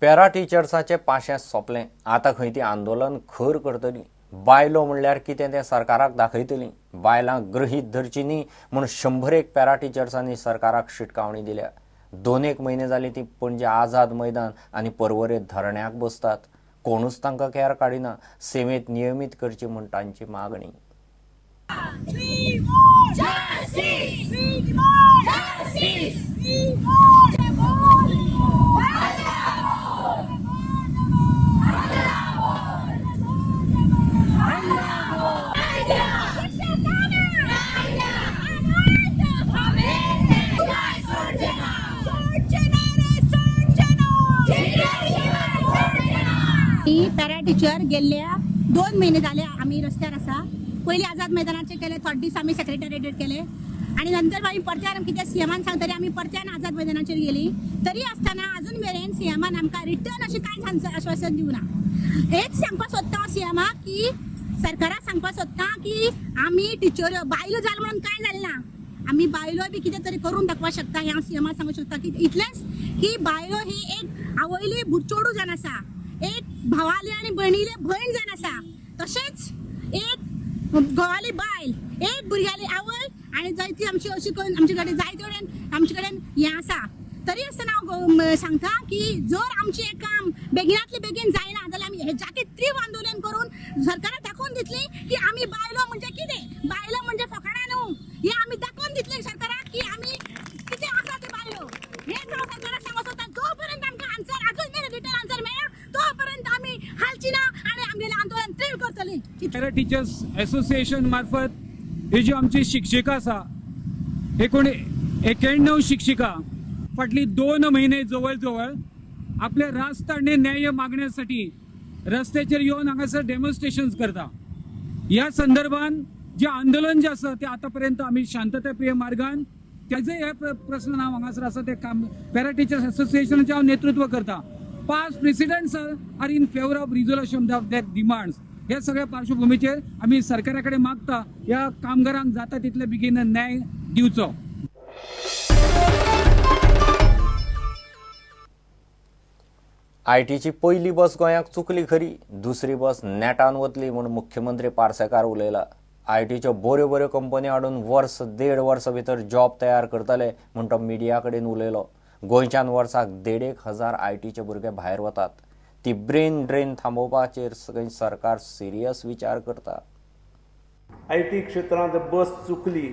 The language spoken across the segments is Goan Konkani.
पॅरा टिचर्साचे पाशें सोंपलें, आतां खंय ती आंदोलन खर करतली. बायलो म्हणल्यार कितें तें सरकाराक दाखयतली. बायलांक गृहीत धरची न्ही म्हूण 101 पॅरा टिचर्सांनी सरकाराक शिटकावणी दिल्या. 2-1 म्हयने जाली ती पणजे आझाद मैदान आनी पर्वरे धरण्याक बसतात. कोणूच तांकां केर काडिना. सेवेंत नियमीत करची म्हूण तांची मागणी. पॅरा टिचर गेल्ल्या 2 म्हयने जाले आमी रस्त्यार आसा. पयलीं आझाद मैदानाचेर केले, थोडे दीस आमी सेक्रेटरीएटेर केले आनी नंतर मागीर परत्यान कितें सीएमान सांगतरी आमी परत्यान आझाद मैदानाचेर गेली. तरी आसतना अजून मेरेन सीएमान आमकां रिटर्न अशें कांयच आश्वासन दिवना. हेच सांगपाक सोदता हांव सीएमाक की सरकाराक सांगपाक सोदता की आमी टिचर बायलो जाल म्हणून कांय जालें ना, आमी बायलो बी कितें तरी करून दाखोवपाक शकता. हें हांव सीएमाक सांगूंक शकता की इतलेंच की बायलो ही एक आवयली चेडूं जावन आसा, एक भावाली आनी भयणीले भयण जावन आसा, तशेंच एक घोवाली बायल, एक भुरग्याली आवय आनी जायती आमची अशी करून आमचे कडेन जायते कडेन आमचे कडेन हें आसा. तरी आसतना हांव सांगता की जर आमचें हें काम बेगिनांतले बेगीन जायना जाल्यार आमी हेच्याकय तीव्र आंदोलन करून सरकाराक दाखोवन दितली की आमी बायलो म्हणजे कितें, बायलो म्हणजे फकाणां न्हू, हें आमी दाखोवन दितली सरकाराक की आमी कितें आसा ते बायलो. हेंच हांव सरकाराक सांगूंक सोदता. जोपर्यंत आमकां आन्सर अजून मेरेन रिटर्न आन्सर मेळना तोपर्यंत आमी हालची ना आनी आमगेलें आंदोलन तीव्र करतली. पॅरा टिचर्स असोसिएशन मार्फत ही जी आमची शिक्षिका आसा, एकूण 91 शिक्षिका फाटली 2 महिने जवळ जवळ आपल्या रास्त आणि न्याय मागण्यासाठी रस्त्याचेर येवन हांगासर डेमॉन्स्ट्रेशन करता. ह्या संदर्भात जे आंदोलन जे आसा ते आतापर्यंत आमी शांतताप्रिय मार्गान त्याचे हे प्रश्न हांव हांगासर आसा ते काम पॅरा टिचर्स असोसिएशनाचें हांव नेतृत्व करता. Past presidents are in favour of resolution of that demands. ह्या सगळ्या पार्श्वभूमीचेर आमी सरकारा कडेन मागता ह्या कामगारांक जाता तितले बेगीन न्याय दिवचो. आयटीची पयली बस गोंयाक चुकली खरी, दुसरी बस नेटान वतली म्हूण मुख्यमंत्री पार्सेकार उलयला. आयटीच्यो बऱ्यो बऱ्यो कंपनी हाडून वर्स 1.5 वर्सां भितर जॉब तयार करतले म्हूण तो मिडिया कडेन उलयलो. गोंयच्यान वर्साक 1,500 आयटीचे भुरगे भायर वतात. ती ब्रेन ड्रेन थांबोवपाचेर सरकार सिरियस विचार करता. IT क्षेत्रांत बस चुकली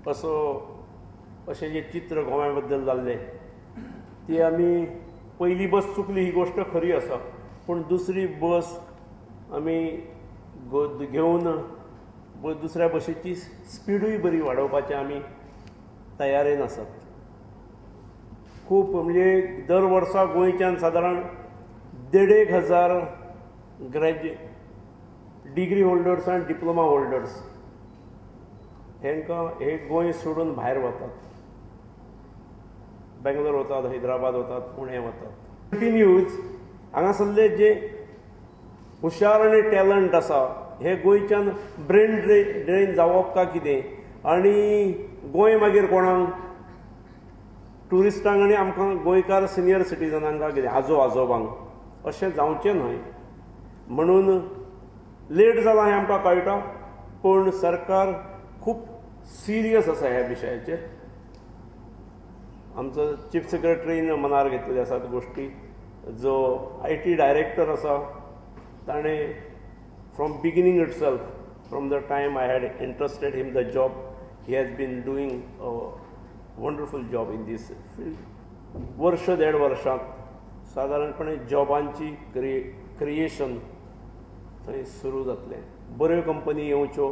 असो अशें जें चित्र गोंया बद्दल जाल्लें ती आमी पयली बस चुकली ही गोश्ट खरी आसा, पूण दुसरी बस आमी घेवन दुसऱ्या बशीची स्पिडूय बरी वाडोवपाची आमी तयारेन आसात. खूब म्हणजे दर वर्सा गोंयच्यान सादारण 1,500 ग्रॅज्युएट डिग्री होल्डर्स आनी डिप्लोमा होल्डर्स हेंकां हे गोंय सोडून भायर वतात, बेंगलोर वतात, हैदराबाद वतात, पुणे वतात. कंटिन्यूज हांगासरले जे हुशार आनी टॅलंट आसा हे गोंयच्यान ब्रेन ड्रेन जावप काय कितें आनी गोंय मागीर कोणाक ट्युरिस्टांक आनी आमकां गोंयकार सिनियर सिटीजनांक कितें आजो आजोबांक अशें जावचें न्हय म्हणून लेट जालां हें आमकां कळटा, पूण सरकार खूब सिरियस आसा ह्या विशयाचेर. आमचो चीफ सेक्रेटरीन मनार घेतलेले आसात गोश्टी. जो I T director आसा ताणें from beginning itself, from the time I had interested him the job, he has been doing a wonderful job in this field. वर्ष 1.5 वर्षांत सादारणपणे जॉबांची क्रिएशन थंय सुरू जातलें. बऱ्यो कंपनी येवच्यो.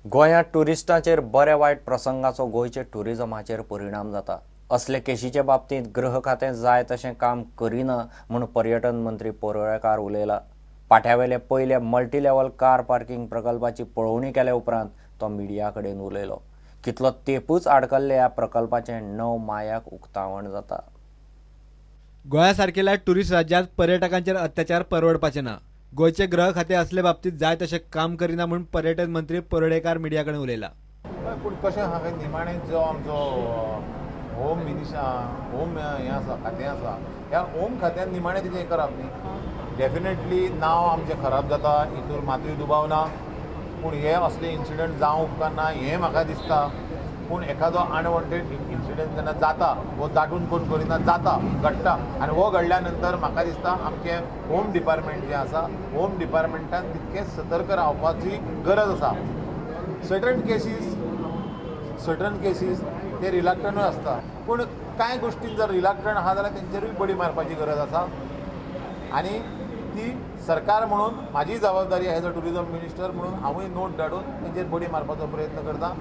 गोंयांत ट्युरिस्टांचेर बऱ्या वायट प्रसंगाचो गोंयचे ट्युरिजमाचेर परिणाम जाता. असले केशीचे बाबतींत गृह खातें जाय तशें काम करिना म्हूण पर्यटन मंत्री परुळेकार उलयला. पाट्यावेले पयले मल्टी लेवल कार पार्किंग प्रकल्पाची पळोवणी केल्या उपरांत तो मिडिया कडेन उलयलो. कितलो तेपूच आडकल्ले ह्या प्रकल्पाचें 9 मायाक उक्तावण जाता. गोंया सारकेल्या ट्युरिस्ट राज्यांत पर्यटकांचेर अत्याचार परवडपाचे ना. गोंयचे गृह खातें असले बाबतींत जाय तशें काम करिना म्हूण पर्यटन मंत्री परुळेकार मिडिया कडेन उलयला. हय, पूण कशें आहा निमाणें जो आमचो होम मिनिस्टर होम हें आसा खातें आसा, ह्या होम खात्यान निमाणें तेजें हें करप न्ही. डेफिनेटली नांव आमचें खराब जाता हितूर मातूय दुबाव ना, पूण हे असले इन्सिडंट जावंक उपकारना हें म्हाका दिसता. पूण एखादो अनवॉन्टेड इन्सिडंट जेन्ना जाता वो दाटून कोण करिना, जाता घडटा, आनी हो घडल्या नंतर म्हाका दिसता आमचें होम डिपार्टमेंट जें आसा होम डिपार्टमेंटान तितकें सतर्क रावपाची गरज आसा. सर्टन केसीस ते रिलक्टंटूय आसता, पूण कांय गोश्टीन जर रिलक्टंट आहा जाल्यार तेंचेरूय बडी मारपाची गरज आसा. आनी ती सरकार म्हणून म्हाजी जबाबदारी एज अ टुरिजम मिनिस्टर म्हणून हांवूय नोट धाडून तेंचेर बडी मारपाचो प्रयत्न करता.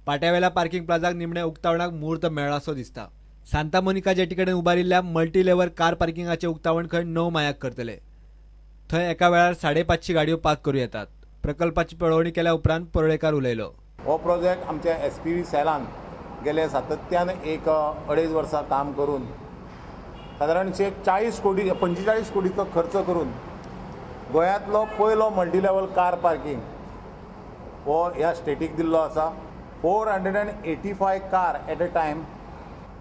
पाट्यावेल्या पार्किंग प्लाझाक निमणे उक्तावणाक मुहूर्त मेळ्ळासो दिसता. सांता मोनिका जेटी कडेन उबारिल्ल्या मल्टी लेव्हल कार पार्किंगाचें उक्तावण खंय 9 मायाक करतले. थंय एका वेळार 550 गाडयो पार्क करूं येतात. प्रकल्पाची पळोवणी केल्या उपरांत परुळेकार उलयलो. हो प्रोजेक्ट आमच्या SPV सेलान गेले सातत्यान एक 2.5 वर्सां काम करून सादारणशे 40 कोटी 45 कोटीचो खर्च करून गोंयांतलो पयलो मल्टी लेवल कार पार्किंग हो ह्या स्टेटीक दिल्लो आसा. 485 कार एट अ टायम,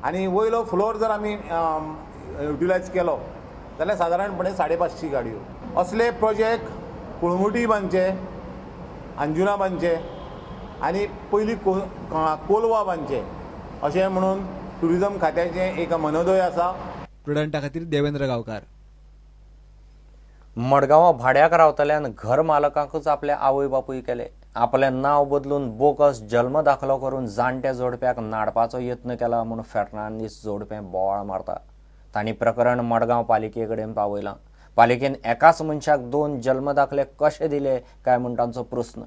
आनी वयलो फ्लोर जर आमी युटिलायज केलो जाल्यार सादारणपणे 550 गाडयो. असले प्रोजेक्ट कुळमुटी बांदचे, अंजुना बांदचे आनी पयलीं कोलवा बांदचे अशें म्हणून टुरिजम खात्याचें एक मनोदय आसा. प्रुडंटा खातीर देवेंद्र गांवकार. मडगांवां भाड्याक रावतल्यान घर मालकांकूच आपले आवय बापूय केले. आपलें नांव बदलून बोगस जल्म दाखलो करून जाणट्या जोडप्याक नाडपाचो यत्न केला म्हूण फेर्नांदीस जोडपें बोवाळ मारता. तांणी प्रकरण मडगांव पालिके कडेन पावयलां. पालिकेन एकाच मनशाक 2 जल्म दाखले कशे दिले काय म्हूण तांचो प्रस्न.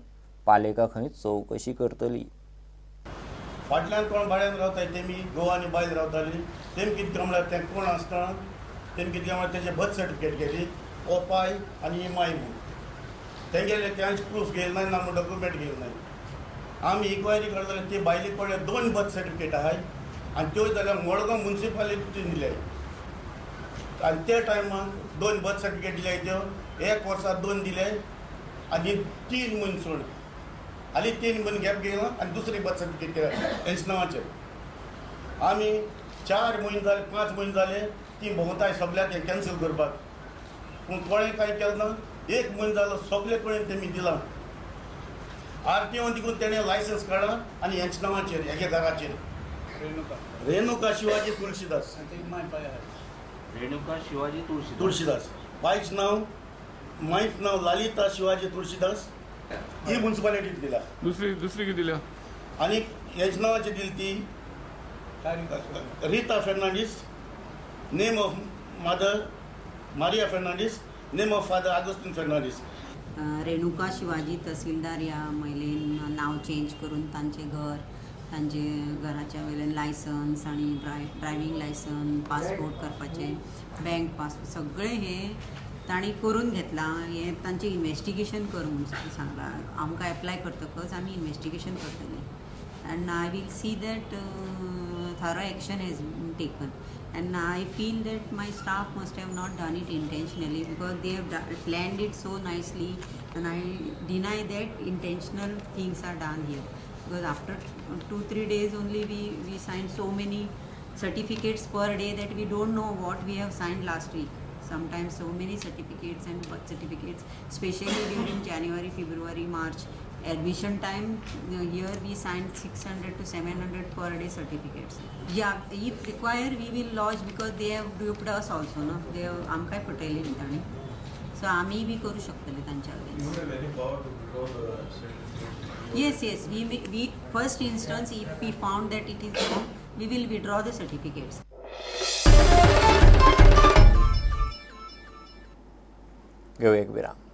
पालिका खंय चवकशी करतली. फाटल्यान कोण भाड्यान रावताय तेमी घोव आनी बायल रावताली, तेम कितें म्हणल्यार तें कोण आसतना तेम कितें म्हणल्यार तेजें बर्थ सर्टिफिकेट गेली, हो पाय आनी ही माय म्हूण तेंगेले तेंच प्रूफ घेयलें ना, ना म्हूण डॉक्युमेंट घेयलें ना. आमी इन्क्वायरी करता जाल्यार ती बायले कडेन 2 बर्थ सर्टिफिकेट आहाय आनी त्यो जाल्यार मडगांव मुन्सिपालिटीन दिले आनी त्या टायमार 2 बर्थ सर्टिफिकेट दिले त्यो एक वर्सा 2 दिले आनी 3 म्हयने सोड आनी 3 म्हयने गॅप घेयला आनी दुसरी बर्थ सर्टिफिकेट केल्या तेंच्या नांवाचेर. आमी 4 म्हयने जाले 5 म्हयने जाले ती भोंवताय सगल्याक हें कॅन्सल करपाक, पूण कोणें कांय केलें ना. 1 म्हयनो जालो सगळे कडेन तेमी दिलां. आरटीओन देखून तेणें लायसन्स काडलां आनी हेंच्या नांवाचेर हेगे घराचेर रेणुका शिवाजी तुळशीदास, रेणुका शिवाजी तुळशीदास, बायच नांव मायच नांव लालिता शिवाजी तुळशीदास, ही मुन्सिपालिटीत दिला. दुसरी दुसरी कितें दिल्या आनी हेच्या नांवाचेर दिली ती Rita Fernandes, name of mother Maria Fernandes, name of father Agustin Fernandes. Renuka Shivaji Tahsildar ह्या महिलेन नांव चेंज करून तांचें घर, तांचे घराच्या वयल्यान लायसन्स आनी ड्रायव्हींग लायसन्स, पासपोर्ट करपाचें, बँक पासपोर्ट सगळें हें तांणी करून घेतलां. हें तांचें इन्वेस्टिगेशन कर म्हूण सांगलां. आमकां एप्लाय करतकच आमी इन्वेस्टिगेशन करतलीं and I will see that thorough action has been taken. And I feel that my staff must have not done it intentionally because they have planned it so nicely, and I deny that intentional things are done here because after 2-3 days only we signed so many certificates per day that we don't know what we have signed last week. Sometimes so many certificates and birth certificates, especially during January, February, March admission time, here we signed 600 to 700 per day certificates. Yeah, if required we will lodge because they have duped us also, no? They have आमकांय फटयलें न्ही तांणी, सो आमी बी करूं शकतले तांच्या against. Yes, yes, we first instance if we found that it is wrong, we will withdraw the certificates. घेऊ एक विराम.